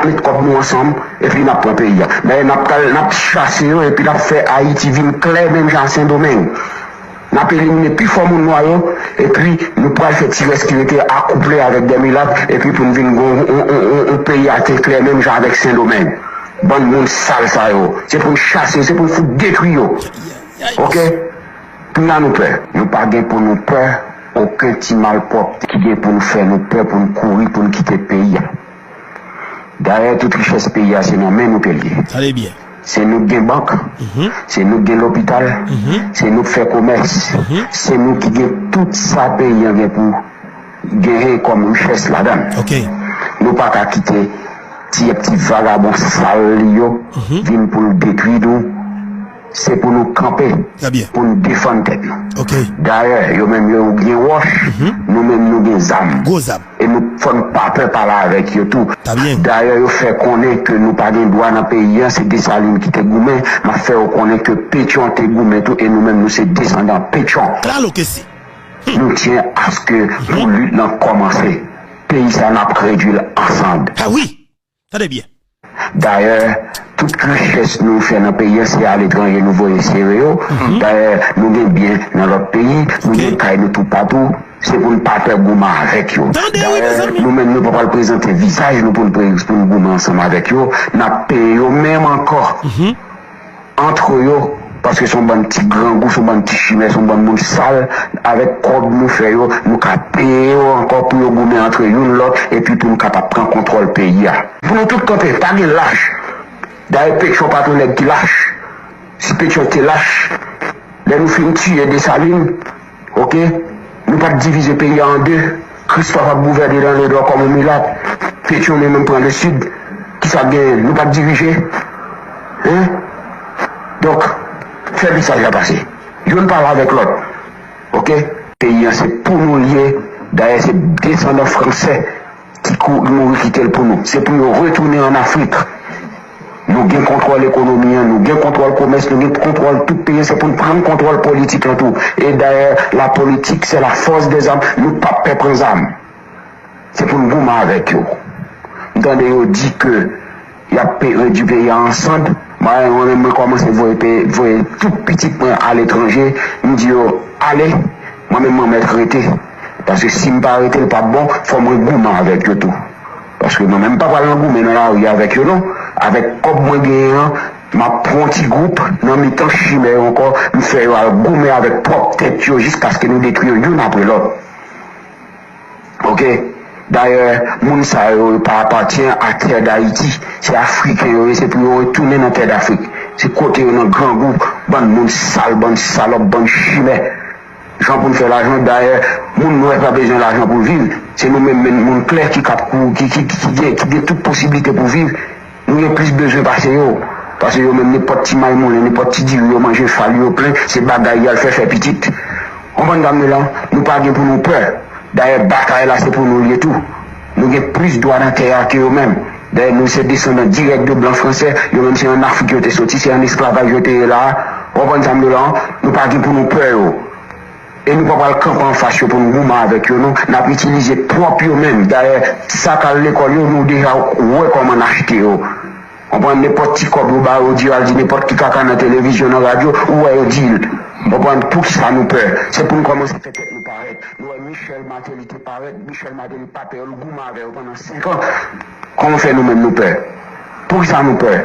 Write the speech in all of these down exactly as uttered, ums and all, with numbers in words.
met kòb nou ansanm, epi n ap pran peyi a. Dayè, n ap pral, n ap chase yo, epi n ap fè Ayiti vin klè menm jan a Sendomeng. N ap elimine pi fò moun nwa yo, epi nou pral fè ti rès ki rete akouple avèk dè milat, epi pou n vin gon yon, yon, yon, yon peyi a te klè menm jan avèk Sendomeng. Bann moun sal sa yo. Se pou n chase yo, se pou n fout detwi yo. Oke? Kounya nou pè. Nou pa gen pou nou pè okenn ti malpwòpte ki gen pou nou fè nou pè pou n kouri, pou n kite peyi a. Dayè, tout richès peyi a, se nan men nou ke l ye. Tande byen. Se nou k gen bank, se nou k gen lopital, se nou k fè komès, se nou ki gen tout sa peyi an gen pou genyen kòm richès ladan l. Nou pa ka kite ti, ti vagabon sal li yo vin pou l detwi nou. Se pou nou kanpe, pou n defann tèt nou. Dayè, yo menm yo gen wòch, nou menm nou gen zam. E nou fò n pa pè pale avèk yo tou. Dayè, yo fè konnen ke nou pa gen dwa nan peyi an, se Desalin ki te goumen. M ap fè yo konnen ke Petyon te goumen tou, e nou menm nou se desandan Petyon. Nou tyen aske pou lit lan kòmanse. Peyi sa n ap redwi l an sann. Tande byen. Dayè, tout richès nou fè nan peyi an, se aletranje nou voye sere yo. Dayè, nou gen byen nan lòt peyi, nou gen kay nou toupatou. Se pou n pa pè goumen avèk yo. Dayè, nou menm nou pa pral prezante vizaj nou pou n pre- pou n goumen ansanm avèk yo. N ap peye yo menm ankò. Antre yo, paske se yon bann ti grangou, se yon bann ti chimè, se yon bann moun sal. Avèk kòb nou fè yo, nou ka peye yo ankò pou yo goumen antre youn lòt, epi pou nou kapab pran kontwòl peyi a. Pou nou tout kanpe, pa gen lach. Dayè, Petyon pa t yon nèg ki lach. Si Petyon te lach, lè nou fin tiye Desalin, oke, nou pa t divize peyi a an de. Kristòf ap gouvène nan Ledò kòm yon milat. Petyon li menm pran Lesid. Kisa k genyen? Nou pa t dirije? Hein? Donk, fè mesaj la pase. Youn pale avèk lòt. Oke? Peyi an se pou nou l ye. Dayè, se desandan fransè ki kou- mouri kite l pou nou. Se pou yo retounen ann Afrik. Nou gen kontwòl ekonomi an, nou gen kontwòl komès, nou gen kontwòl tout peyi an. Se pou n pran kontwòl politik lan tou. E dayè, la politique, c'est la force des armes. Nou p ap pè pran zam. Se pou n goumen avèk yo. M tande yo di ke y ap pe- redwi peyi a an sann. Mwen, mwen menm, mwen kòmanse voye pe- voye tout pitit mwen aletranje. M di yo, ale, mwen menm, mwen mèt rete. Paske si m pa rete, l p ap bon, fò mwen goumen avèk yo tou. Paske mwen menm, m pa pral nan goumen nan lari avèk yo, non. Avèk kòb mwen genyen an, m ap pran yon ti gwoup nan mitan chimè yo ankò, m fè yo al goumen avèk pwòp tèt yo, jiskaske nou detwi yo youn apre lòt. Oke? Dayè, moun sa yo, yo pa apatyen a tè Dayiti. Se Afriken yo ye, se pou yo retounen nan tè Dafrik. Se kote yo nan grangou, bann moun sal, bann salòp, bann chimè. Jan pou n fè lajan, dayè, moun nwè pa bezwen lajan pou l viv. Se nou menm, menm moun klè ki kap kou- ki, ki, ki, ki gen, ki gen tout posiblite pou viv. Nou gen plis bezwen pase yo. Paske yo menm, nenpòt ti maymoulen, nenpòt ti diri yo manje fal yo plen, se bagay y al fè, fè pitit. Konprann sa m di w la? Nou pa gen pou nou pè. Dayè, batay la se pou nou l ye tou. Nou gen plis dwa nan tè a ke yo menm. Dayè, nou se desandan dirèk de blan fransè. Yo menm se ann Afrik yo te soti, se ann esklavaj yo te ye la a. Ou konprann sa m di w la? Nou pa gen pou nou pè yo. E nou pa pral kanpe anfas yo pou n goumen avèk yo, non. N ap itilize pwòp yo menm. Dayè, sa k al lekòl yo, nou deja wè kòman n achte yo. Konprann, nenpòt ti kòb yo ba yo, di yo al di nenpòt ki kaka nan televizyon, nan radyo, ou wè yo di l. Konprann, poukisa nou pè? Se pou n kòmanse fè tèt nou parèt. Nou wè Michel Martelly te parèt, Michel Martelly pa pè yo, l goumen avè yo pandan senk an. Kòman fè nou menm nou pè? Poukisa nou pè?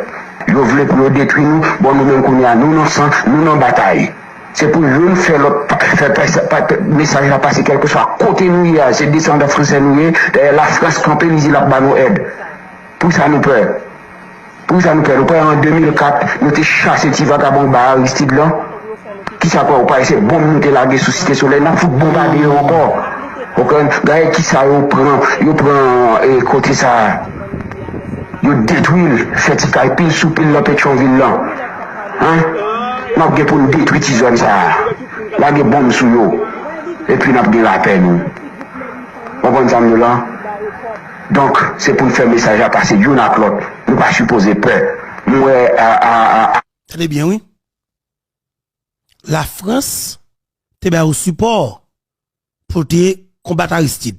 Yo vle pou yo detwi nou, bon, nou menm kounye a, nou nan san, nou nan batay. Se pou youn fè lòt pa- fè pa- pa- mesaj la pase kèlkeswa kote nou ye a, se desandan fransè nou ye, dayè Lafrans kanpe, li di l ap ba nou èd. Poukisa nou pè? Poukisa nou pè? Nou pè an de mil kat, nou te chase ti vagabon ba Aristide lan. Kisa kwè ou pa wè se bonm nou te lage sou Site Solèy, n ap fout bonbade yo ankò. Ou konprann? Gade kisa yo pran, yo pran, eh, kote sa a. Yo detwi l, fè ti kay pil sou pil nan Petyonvil lan. Hein? N ap gen pou n detwi ti zòn sa a. Lage bonm sou yo. Epi n ap gen lapè nou. Ou konprann sa m di w la? Donk, se pou n fè mesaj la pase youn ak lòt. Nou pa sipoze pè. Nou wè a, a, a, a. Tande byen, wi. Lafrans te ba yo sipò pou te konbat Aristide.